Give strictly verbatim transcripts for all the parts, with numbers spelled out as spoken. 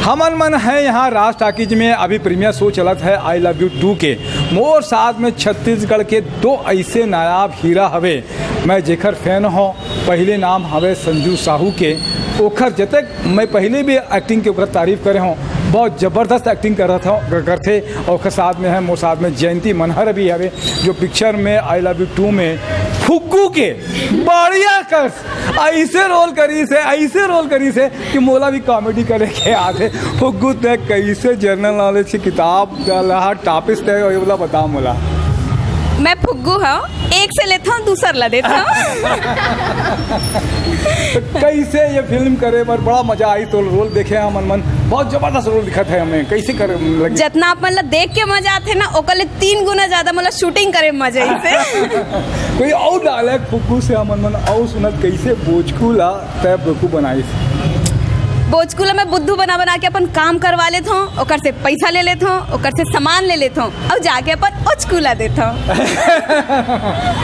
हमन मन है यहाँ राज टाकीज में, अभी प्रीमियर शो चलत है आई लव यू टू के। मोर साथ में छत्तीसगढ़ के दो ऐसे नायाब हीरा हवे, मैं जेखर फैन हों। पहले नाम हवे संजू साहू के। ओखर जतेक मैं पहले भी एक्टिंग के ओकर तारीफ करे हों, बहुत जबरदस्त एक्टिंग करत हों, करथे। और ओकर साथ में है, मोर साथ में जयंती मनहर भी हवे, जो पिक्चर में आई लव यू टू में फुग्गू के बढ़िया कर ऐसे रोल करिस हे, ऐसे रोल करिस हे कि मोला भी कॉमेडी करे के आथे। फुग्गू, तैं कैसे जनरल नॉलेज की किताब ला टॉपिस, तैं ये वाला बता मोला। मैं फुग्गू हूँ, एक से लेता हूँ, दूसर ला देता हूँ। तो कैसे ये फिल्म करे बर बड़ा मजा आई, तो रोल देखे हमन मन, बहुत जबरदस्त रोल दिखत है हमें, कैसे कर लगी? जितना आप मन ला देख के मजा आथे ना, ओकर ले तीन गुना ज्यादा मोला शूटिंग करे में मजा आइसे। कोई और डायलॉग फुग्गू से हमन मन और सुनत, कैसे बोचकू ला तैं बेवकूफ बनाइस? बोचकू ला मैं बुद्धू बना बना के अपन काम करवा लेत हूँ, ओकर से पैसा ले लेत हूँ, ओकर से सामान ले लेत हूँ और जाके अपन ओचकू ला देत हूँ।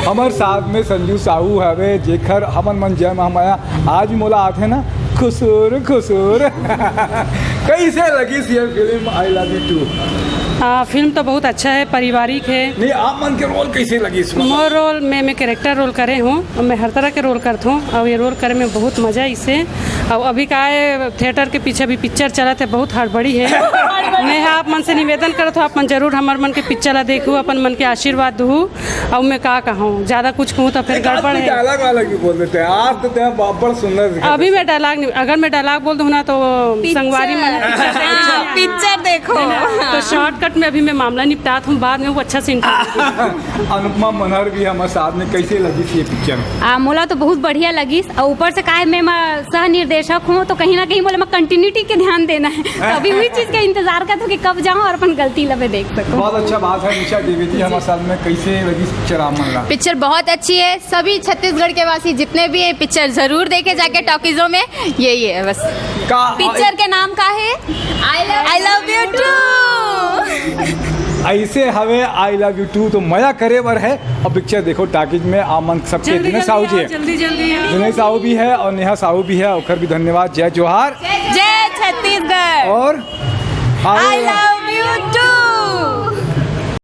हमर साथ में संजू साहू हवे, जेखर हमन मन जय महामाया आज भी मोला आथे ना, खुसूर खुसूर। कैसे लगिस ये film I love you two? आ, फिल्म तो बहुत अच्छा है, पारिवारिक है। नहीं, आप मन के रोल कैसे लगिस? मोर रोल में मैं कैरेक्टर रोल करे हूँ और मैं हर तरह के रोल करता हूँ और ये रोल करे में बहुत मजा इसे। और अभी का है, थिएटर के पीछे अभी पिक्चर चलत है, बहुत हड़बड़ी है। मैं आप मन से निवेदन करत हूँ, आप मन जरूर हमर मन के पिक्चर ला देखू, अपन मन के आशीर्वाद दू। और मैं का कहूँ, ज्यादा कुछ कहूँ तो फिर गड़बड़ है। डायलॉग वाला भी बोल देते हैं आप, तो तैं बड़ सुंदर दिखा। अभी मैं डायलॉग नहीं, अगर मैं डायलॉग बोल दूँ ना तो संगवारी मन हाँ, पिक्चर देखो। तो शॉर्टकट में अभी मैं मामला निपटात हूँ, बाद में वो अच्छा सीन। अनुपमा मनहर भी हमारे साथ में, कैसे लगिस ये पिक्चर? आ, मोला तो बहुत बढ़िया लगिस। और ऊपर से काहे मैं, मैं सह निर्देशक हूँ, तो कहीं ना कहीं मोला मैं कंटिन्यूटी के ध्यान देना है। तो अभी वही चीज का इंतजार करत हूँ कि कब जाऊँ और अपन गलती ला मैं देख सकूँ। बहुत अच्छा बात है। निशा द्विवेदी हमारे साथ में, कैसे लगिस पिक्चर आप मन ला? पिक्चर बहुत अच्छी है। सभी छत्तीसगढ़ के वासी जितने भी हैं, पिक्चर जरूर देखे जाके टॉकीजों में। यही है बस। का पिक्चर के नाम का है? I love you two. ऐसे हवे आई लव यू टू, तो मजा करे बर है। और पिक्चर देखो टॉकीज में, आप मन सबके। जल्दी दिनेश जल्दी साहू जी आओ, है, जल्दी जल्दी आओ। दिनेश साहू भी है और नेहा साहू भी है, ओकर भी धन्यवाद। जय जोहार। जय छत्तीसगढ़। और आई लव